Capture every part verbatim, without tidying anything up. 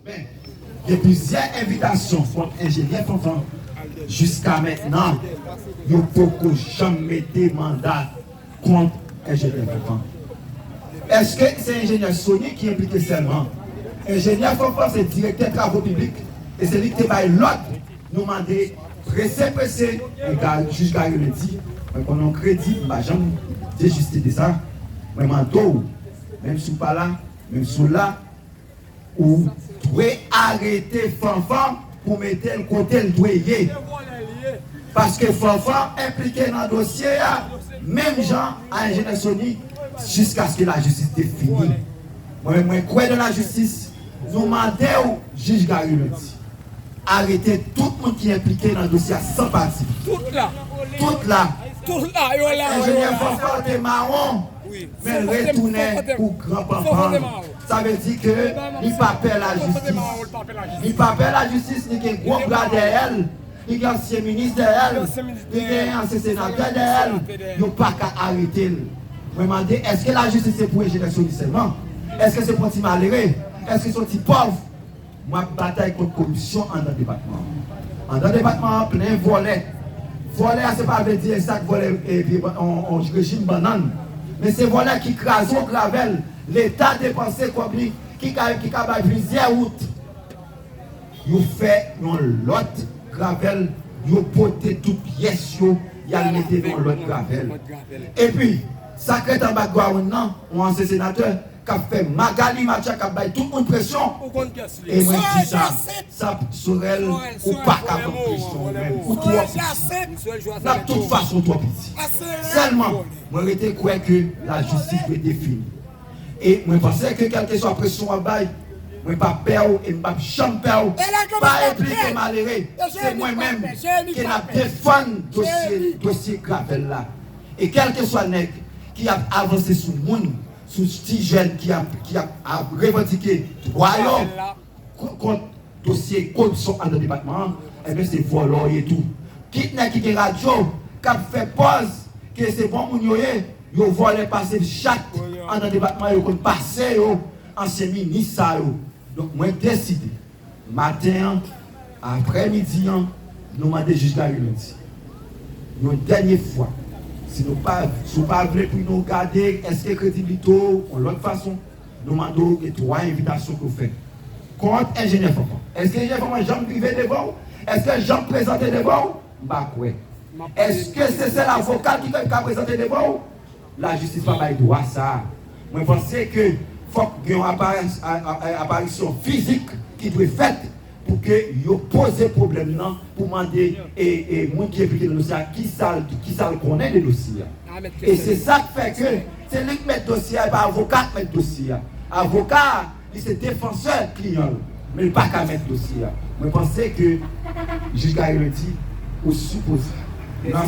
Gen plizyè envitasyon kont enjenyè Fanfan. Jiska mentnan, yo poko janm mete manda kont enjenyè Fanfan. Èske se enjenyè Sony ki enplike sèlman? Enjenyè Fanfan se direktè travo piblik e se li ki te bay lòd. Nou mande prese prese, men Ga- jij Gary Lundi, mwen konnen w kredib, m pa janm deziste de sa. Mwen mande w, menm si w pa la, menm si w la, ou dwe arete Fanfan pou mete l kote l dwe ye. Paske Fanfan enplike nan dosye a, menm jan a enjenyè Sony, jiskaske lajistis defini. Mwen, mwen kwè nan lajistis, nou mande w, jij Gary Lundi, arete tout moun ki enplike nan dosye a san pati. Tout la. Tout la. Tout la, yo la, yo la. Enjenyè Fanfan te mawon, men l retounen pou gran panpan. Sa vle di ke li pa pè lajistis. Li pa pè lajistis, li gen gwo bra dèyè l. Li gen ansyen minis dèyè l. Li gen ansyen senatè dèyè l. Yo pa ka arete l. Mwen mande, èske lajistis se pou enjenyè Sony sèlman? Èske se pou yon ti malere? Èske se yon ti pòv? M ap batay kont koripsyon anndan depatman an. Anndan depatman an plen vòlè. Vòlè a se pa vle di e sa k vòlè e, e, on, on rejim bannann. Men se vòlè ki kraze yon gravèl. Leta depanse kòb li ki ka, ki ka bay plizyè wout. Yo fè yon lòt gravèl, yo pote tout pyès yo, y al mete nan yon lòt gravèl. Epi, sa k ret anba gwawoun nan, yon ansyen senatè, k ap fè Magalie Mathias, k ap bay tout moun presyon. E mwen di sa, sa Sorel, ou pa ka pran presyon ou menm. Ou twò piti. Nan tout fason, ou twò piti. Sèlman, mwen rete kwè ke lajistis dwe defini. E mwen panse ke kèlkeswa presyon w ap bay, mwen pa pè w e m p ap janm pè w. Pa enplike malere. Se mwen menm ke n ap defann dosye, dosye gravèl la. E kèlkeswa nèg ki ap avanse sou moun, sou ti jèn ki ap, ki ap, ap revandike dwa yo, ko- kont dosye koripsyon anndan depatman an, ebyen se vòlò w ye tou. Kit nèg ki gen radyo k ap fè pòz ke se bon moun yo ye, yo vòlè pase chat anndan depatman an, yo konn pase yo, ansyen minis sa yo. Donk mwen deside, maten an, aprè midi an, nou mande jij Gary Lundi yon dènye fwa, si nou pa, si w pa vle pou nou gade èske krediblite w yon lòt fason, nou mande w gen twa envitasyon ke w fè kont enjenyè Fanfan. Èske enjenyè Fanfan janm rive devan w? Èske l janm prezante devan w? M pa kwè. Èske se sèl avoka l ki ka, ka prezante devan w? Lajistis pa bay dwa sa a. Mwen panse ke fòk gen yon apari- a- a- a- aparisyon fizik ki dwe fèt pou ke yo poze pwoblèm nan, pou mande e, e moun ki enplike nan dosye a kisa l, kisa l konnen de dosye a. E se sa k fè ke se li k mèt dosye a, e pa avoka k mèt dosye a. Avoka a, li se defansè kliyan l, men li pa ka mèt dosye a. Mwen panse ke jij Gary Lundi, ou sipoze, nan,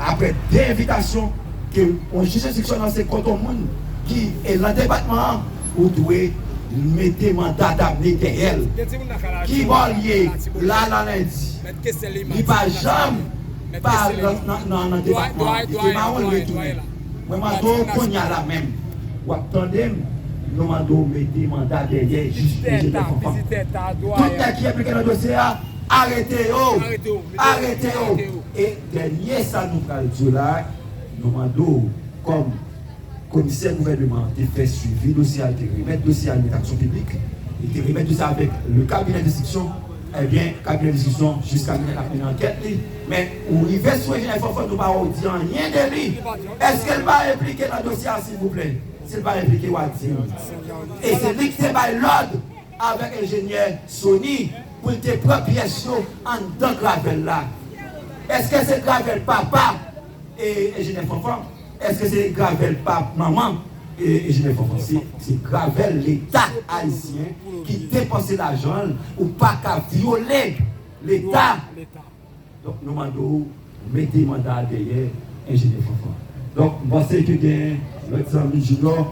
apre de envitasyon, ke yon jij enstriksyon lanse kont yon moun ki e nan depatman an, ou dwe mete manda damne dèyè l. Ki bò l ye la, la lendi? Li pa janm pa nan, nan, nan, nan depatman an. Li te mawon, li retounen. Mwen mande w kounye a la menm. W ap tande m? Nou mande w mete manda dèyè jij Prezidan Fanfan. Tout nèg ki enplike nan dosye a, arete yo! Arete yo! E dènye sa nou pral di w la, nou mande w kòm komisè gouvènman an te fè swivi dosye a, li te remèt dosye a, li mete aksyon piblik, li te remèt dosye a avèk le kabinè denstriksyon, ebyen, kabinè denstriksyon jiska kounye a l ap mennen ankèt li. Men, ou rive sou enjenyè Fanfan, nou pa wè w di anyen de li. Èske l pa enplike nan dosye a, silvouplè? Si l pa enplike, w a di m. E se li ki te bay lòd avèk enjenyè Sony pou l te pran pyès yo anndan gravèl la. Èske se gravèl papa e enjenyè Fanfan? Èske se gravèl pa manman e enjenyè Fanfan? Se, se gravèl Leta ayisyen ki depanse lajan l. Ou pa ka vyole Leta. Donk, nou mande w mete manda a dèyè enjenyè Fanfan. Donk, m panse ke gen lòt zanmi Junior,